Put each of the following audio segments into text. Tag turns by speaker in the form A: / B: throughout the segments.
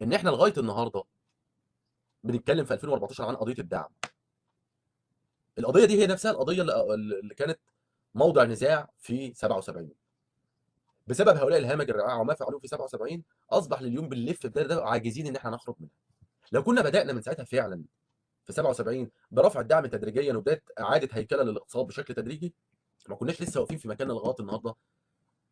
A: ان احنا لغاية النهارده بنتكلم في 2014 عن قضية الدعم. القضية دي هي نفسها القضية اللي كانت موضع نزاع في 77. بسبب هؤلاء الهمج الرعاع وما فعلوه في 77 اصبح لليوم بنلف في الدايرة ده عاجزين ان احنا نخرج منها. لو كنا بدانا من ساعتها فعلا في 77 برفع الدعم تدريجيا وبداية اعاده هيكله للاقتصاد بشكل تدريجي، ما كناش لسه واقفين في مكاننا لغاية النهارده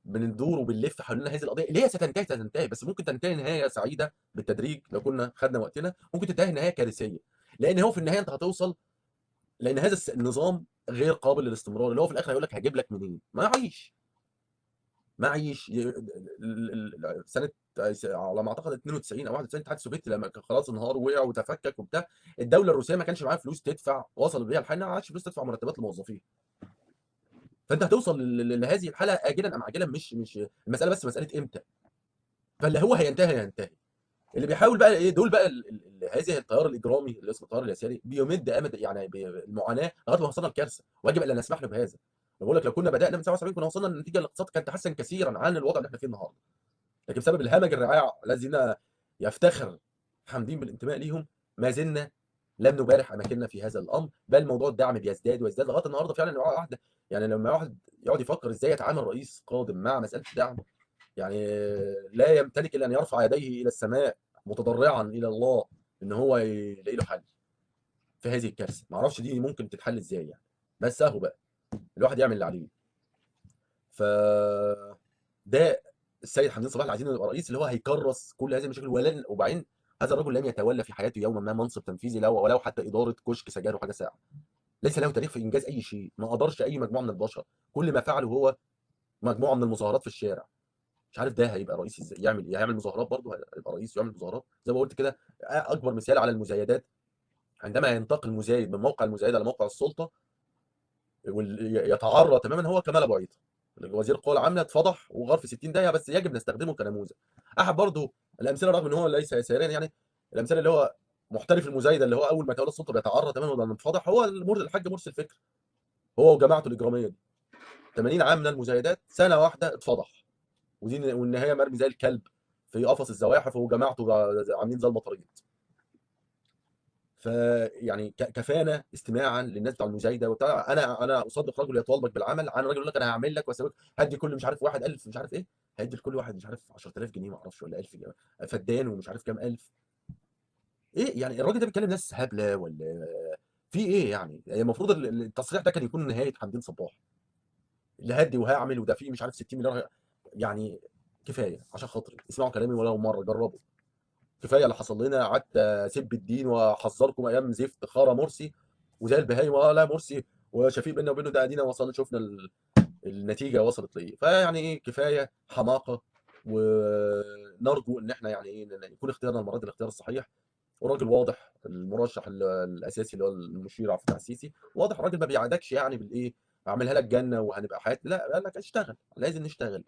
A: بندور وبنلف حوالين هذه القضية اللي هي ستنتهي، بس ممكن تنتهي نهاية سعيدة بالتدريج لو كنا خدنا وقتنا، ممكن تنتهي نهاية كارثية، لان هو في النهاية انت هتوصل، لان هذا النظام غير قابل للاستمرار، اللي هو في الاخر هيقول لك هجيب لك منين؟ ما عيش. سنة على ما اعتقد 92 او 91 الاتحاد السوفيتي لما خلاص انهار ووقع وتفكك وبتاع، الدولة الروسية ما كانش معاها فلوس تدفع، وصل بيها الحال انها ما عادش فلوس تدفع مرتبات للموظفين. فانت هتوصل لهذه الحالة اجلا ام عاجلا، مش المسالة بس مسالة امتى. فاللي هو هينتهي. اللي بيحاول بقى ايه دول بقى هذه التيار الاجرامي اللي اسمه التيار اليساري بيمد امد يعني المعاناة لغاية ما وصلنا لكارثه، ويجب ان لا نسمح له بهذا. بقول لك لو كنا بدانا من 77 كنا وصلنا لنتيجة الاقتصاد كان تحسن كثيرا عن الوضع اللي احنا فيه النهارده. لكن بسبب الهمج الرعاع الذين يفتخر حامدين بالانتماء ليهم ما زلنا لم نبارح اماكننا في هذا الامر، بل موضوع الدعم بيزداد ويزداد لغاية النهارده. فعلا واحد يعني لما واحد يقعد يفكر ازاي يتعامل رئيس قادم مع مسالة الدعم، يعني لا يمتلك الا ان يرفع يديه الى السماء متضرعا الى الله ان هو يلاقي له حل في هذه الكارثة. ما اعرفش دي ممكن تتحل ازاي يعني، بس اهو بقى الواحد يعمل اللي عليه. ف ده السيد حمدين صباحي اللي عايزينه يبقى رئيس، اللي هو هيكرس كل هذه المشاكل. وبعدين هذا الرجل لم يتولى في حياته يوما ما منصب تنفيذي له ولو حتى ادارة كشك سجاير وحاجه ساعة. ليس له تاريخ في انجاز اي شيء، ما قدرش اي مجموعة من البشر، كل ما فعله هو مجموعة من المظاهرات في الشارع. مش عارف ده هيبقى رئيس ازاي، يعمل ايه؟ هيعمل مظاهرات برضه؟ هيبقى رئيس ويعمل مظاهرات؟ زي ما قلت كده اكبر مثال على المزايدات، عندما ينتقل مزايد من موقع المزايده لموقع السلطة ويتعرى تماما، هو كمال ابو عيطه وزير القوى العاملة اتفضح وغار في 60 داهية، بس يجب نستخدمه كنموذج. احد برضه الامثلة رغم ان هو ليس يساريا، يعني الامثلة اللي هو محترف المزايده اللي هو اول ما تولى السلطة بيتعرى تماما وده انفضح، هو الحاج مرسي الفكر، هو وجماعته الاجرامية دي 80 عام من المزايدات، سنة واحدة اتفضح، ودي والنهاية مرمي زي الكلب في قفص الزواحف وجماعته عاملين زي المطاريد. فيعني كفانا استماعا للناس بتاع المزايده وبتاع. انا اصدق رجل يطالبك بالعمل عن رجل يقول لك انا هعمل لك واسويك، هدي كل مش عارف واحد 1000 مش عارف ايه، هيدي لكل واحد مش عارف 10000 جنيه ما اعرفش ولا 1000 جنيه فدان ومش عارف كام الف. ايه يعني الراجل ده بيتكلم ناس هبلة ولا في ايه يعني؟ المفروض التصريح ده كان يكون نهاية حمدين صباح، اللي هدي وهعمل وده فيه مش عارف 60 مليار. يعني كفاية عشان خاطري اسمعوا كلامي ولو مرة، جربوا، كفاية اللي حصل لنا. قعدت اسب الدين واحذركم ايام زفت خرا مرسي وزي البهايم، لا مرسي وشفيق بينا وبينه ده ادينا وصلنا شفنا النتيجة وصلت لايه. فيعني ايه كفاية حماقه، ونرجو ان احنا يعني ايه يكون اختيارنا المرة دي الاختيار الصحيح. وراجل واضح، المرشح الاساسي اللي هو المشير عبد الفتاح السيسي واضح، الراجل ما بيعدكش يعني بالايه اعملها لك جنة وهنبقى حياتنا، لا قال لك اشتغل، لازم نشتغل.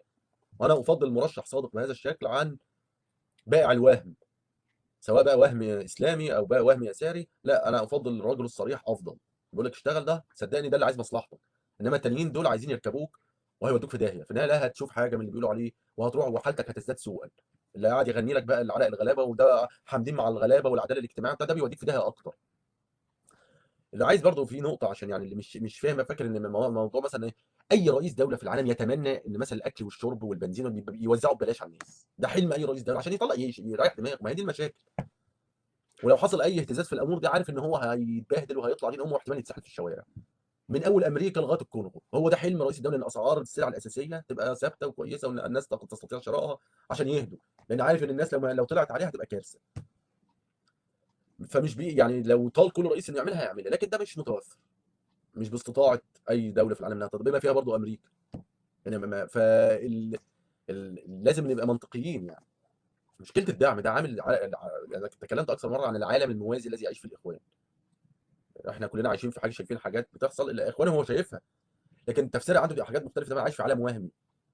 A: وانا افضل مرشح صادق بهذا الشكل عن بائع الوهم، سواء بقى وهم اسلامي او بقى وهم يساري. لا انا افضل الرجل الصريح افضل، بيقول لك اشتغل، ده صدقني ده اللي عايز مصلحتك، انما التانيين دول عايزين يركبوك وهيودوك في داهية، في النهاية لا هتشوف حاجة من اللي بيقولوا عليه وهتروح وحالتك هتزداد سوءا. اللي قاعد يغني لك بقى العرق الغلابة وده حامدين مع الغلابة والعدالة الاجتماعية بتاع ده بيوديك في داهية اكتر. اللي عايز برضه في نقطة عشان يعني اللي مش فاهم، فاكر ان الموضوع مثلا ايه، اي رئيس دولة في العالم يتمنى ان مثلا الاكل والشرب والبنزين يوزعوا ببلاش على الناس، ده حلم اي رئيس دولة عشان يطلع يريح دماغه. ما هي دي المشاكل، ولو حصل اي اهتزاز في الامور دي عارف ان هو هيتبهدل وهيطلع دين امه واحتمال يتسحل في الشوارع من اول امريكا لغاية الكونغو. هو ده حلم رئيس الدولة، ان اسعار السلع الاساسية تبقى ثابتة وكويسة وان الناس تستطيع شرائها عشان يهدوا، لان عارف ان الناس لو طلعت عليها هتبقى كارثة. فمش بي يعني لو طال كل رئيس انه يعملها هيعملها، لكن ده مش متوفر، مش باستطاعه اي دولة في العالم انها بما فيها برضو امريكا. يعني لازم نبقى منطقيين. يعني مشكلة الدعم ده عامل، يعني تكلمت اكثر مرة عن العالم الموازي الذي يعيش فيه الاخوان. احنا كلنا عايشين في حاجة، شايفين حاجات بتحصل الاخوان هو شايفها، لكن تفسيرها عنده بيبقى حاجات مختلفة تماما، عايش في عالم وهمي.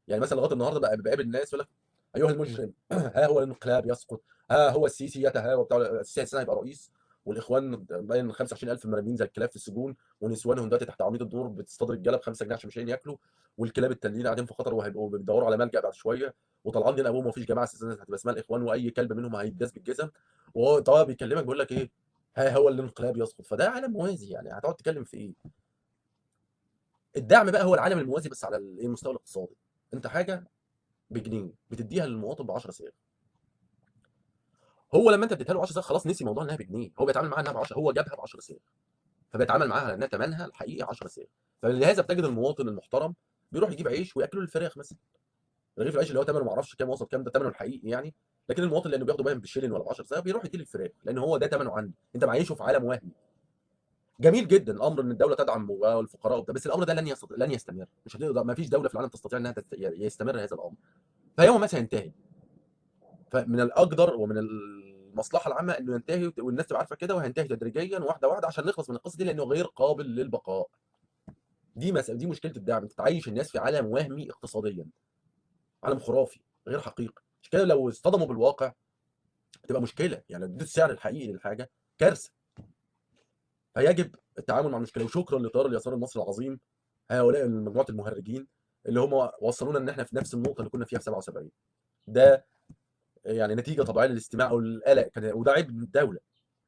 A: يعني مثلا لغاية النهارده بقى بقابل الناس يقول لك ايها المجرم، ها هو الانقلاب يسقط، ها هو السيسي يتهاوى بتاع السيسي هيبقى رئيس والاخوان باين 25000 مرميين زي الكلاب في السجون، ونسوانهم دلوقتي تحت عميد الدور بتصطاد رجاله ب 5 جنيه عشان مش لاقيين ياكلوا، والكلاب التانيين قاعدين في خطر وهيبقوا بيدوروا على ملجأ بعد شوية، وطلعان دين ابوهم ومفيش جماعة اساسا هتبقى اسمها الاخوان، واي كلب منهم هيداس بالجزم. وهو طبعا بيكلمك بيقول لك ايه، ها هو الانقلاب يسقط. فده عالم موازي، يعني هتقعد تتكلم في ايه؟ الدعم بقى هو العالم الموازي بس على المستوى الاقتصادي. انت حاجة بجنيه بتديها للمواطن ب 10 صاغ، هو لما انت اديتها له 10 صاغ خلاص نسي موضوع انها بجنيه، هو بيتعامل معاها انها ب 10، هو جابها ب 10 صاغ، فبيتعامل معاها على انها ثمنها الحقيقي 10 صاغ. فلهذا بتجد المواطن المحترم بيروح يجيب عيش وياكله الفراخ مثلا، رغيف العيش اللي هو ثمنه ما اعرفش كام وصل كام، ده ثمنه الحقيقي يعني، لكن المواطن لانه بياخده باين بالشيلين ولا ب 10 صاغ بيروح يديه للفراخ لان هو ده ثمنه عنده. انت معيشة في عالم وهمي. جميل جدا الامر ان الدولة تدعم الفقراء وبتاع، بس الامر ده لن يستمر، مش هتقدر، ما فيش دولة في العالم تستطيع انها يستمر هذا الامر، فيوم ما سينتهي. فمن الاقدر ومن المصلحة العامة انه ينتهي، والناس تبقى عارفه كده، وهينتهي تدريجيا واحدة واحدة عشان نخلص من القصة دي، لانه غير قابل للبقاء. دي مشكلة الدعم، انت تعيش الناس في عالم وهمي اقتصاديا، عالم خرافي غير حقيقي. مش كده لو اصطدموا بالواقع بتبقى مشكلة، يعني اديت السعر الحقيقي للحاجة كارثة. فيجب التعامل مع المشكلة. وشكرا لتيار اليسار المصري العظيم، هؤلاء مجموعة المهرجين اللي هم وصلونا ان احنا في نفس النقطة اللي كنا فيها في 77. ده يعني نتيجة طبيعية للاستماع والقلق، كان وده عيب من الدولة.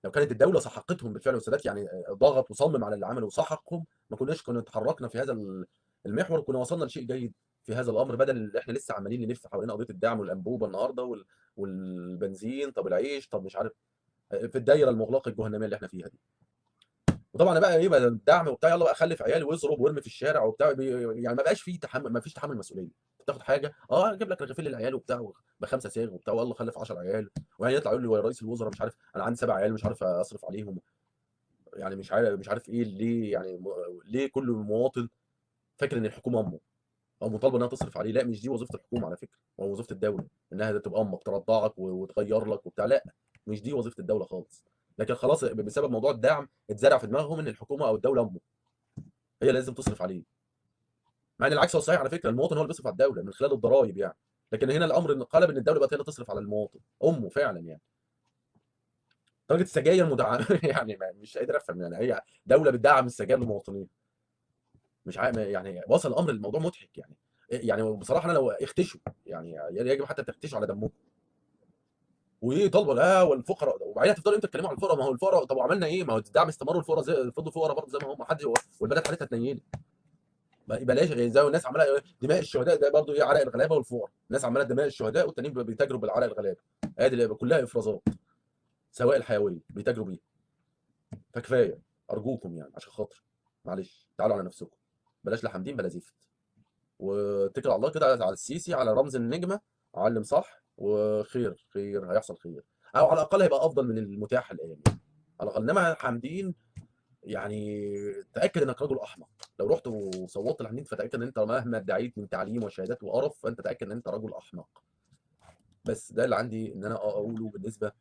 A: لو كانت الدولة سحقتهم بالفعل، والسادات يعني ضغط وصمم على اللي عمله وسحقهم، ما كناش كنا اتحركنا في هذا المحور، كنا وصلنا لشيء جيد في هذا الامر، بدل اللي احنا لسه عمالين نلف حوالين قضية الدعم والانبوبه النهارده والبنزين، طب العيش، طب مش عارف، في الدايرة المغلقة الجهنميه اللي احنا فيها دي. وطبعا بقى ايه بقى الدعم وبتاع، يلا بقى خلف عيال واضرب وارمي في الشارع وبتاع، يعني ما بقاش فيه تحمل، ما فيش تحمل مسؤولية. تاخد حاجة اجيب لك رغيفين للعيال وبتاع ب5 صاغ وبتاع، والله خلف 10 عيال، وبعدين يطلع يقول لي يا رئيس الوزراء مش عارف انا عندي 7 عيال مش عارف اصرف عليهم، يعني مش عارف ايه ليه، يعني ليه كل مواطن فاكر ان الحكومة امه او مطالبه انها تصرف عليه؟ لا، مش دي وظيفة الحكومة على فكرة، ولا وظيفة الدولة انها تبقى امك ترضعك وتغير لك وبتاع، لا مش دي وظيفة الدولة خالص. لكن خلاص بسبب موضوع الدعم اتزرع في دماغهم ان الحكومة او الدولة امه، هي لازم تصرف عليه، مع ان العكس هو صحيح على فكرة، المواطن هو اللي بيصرف على الدولة من خلال الضرائب يعني. لكن هنا الامر انقلب ان الدولة بقت هي اللي تصرف على المواطن، امه فعلا يعني. درجه السجاير مدعمه يعني مش قادر افهم، يعني هي دولة بتدعم السجاير للمواطنين، مش عارف يعني. وصل الامر الموضوع مضحك يعني. يعني بصراحة انا لو اختشوا يعني، يجب حتى تختشوا على دمكم. وايه طالبه لا والفقراء، وبعدين هتفضلوا امتى تتكلموا على الفقراء؟ ما هو الفقراء طب عملنا ايه؟ ما هو الدعم استمر والفقراء زي فضلوا فقراء برضه زي ما هم، حد والبلد حالتها اتنيلت. بلاش زي الناس عماله دماء الشهداء، ده برضه ايه عرق الغلابة والفقراء، الناس عماله دماء الشهداء والتانيين بيتاجروا بالعرق الغلابة، ادي كلها افرازات سواء الحيوية بيتاجروا بيها. فكفايه ارجوكم يعني، عشان خاطر معلش تعالوا على نفسكم، بلاش لا حمدين بلا زفت، واتكل على الله كده على السيسي، على رمز النجمة، علم صح وخير، خير هيحصل خير، او على الاقل هيبقى افضل من المتاح الان يعني. على الاقل. انما حمدين يعني تاكد انك رجل احمق، لو رحت وصوتت لحمدين فتاكد ان انت مهما ادعيت من تعليم وشهادات وقرف فانت تاكد ان انت رجل احمق. بس ده اللي عندي ان انا اقوله بالنسبة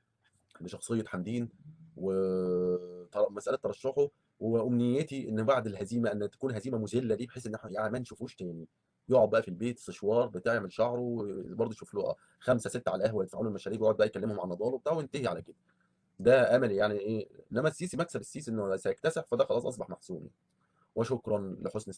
A: لشخصية حمدين ومسالة ترشحه، وامنيتي ان بعد الهزيمة ان تكون هزيمة مذلة دي، بحيث ان احنا يعني ما نشوفوش تاني، يقعد بقى في البيت سشوار بتاع يعمل شعره، برضه يشوف له 5 6 على القهوة يدفعوا له المشاريب ويقعد بقى يكلمهم عن نضاله وبتاع وينتهي على كده. ده املي يعني ايه. انما السيسي مكسب السيسي انه سيكتسح، فده خلاص اصبح محسوم. وشكرا لحسن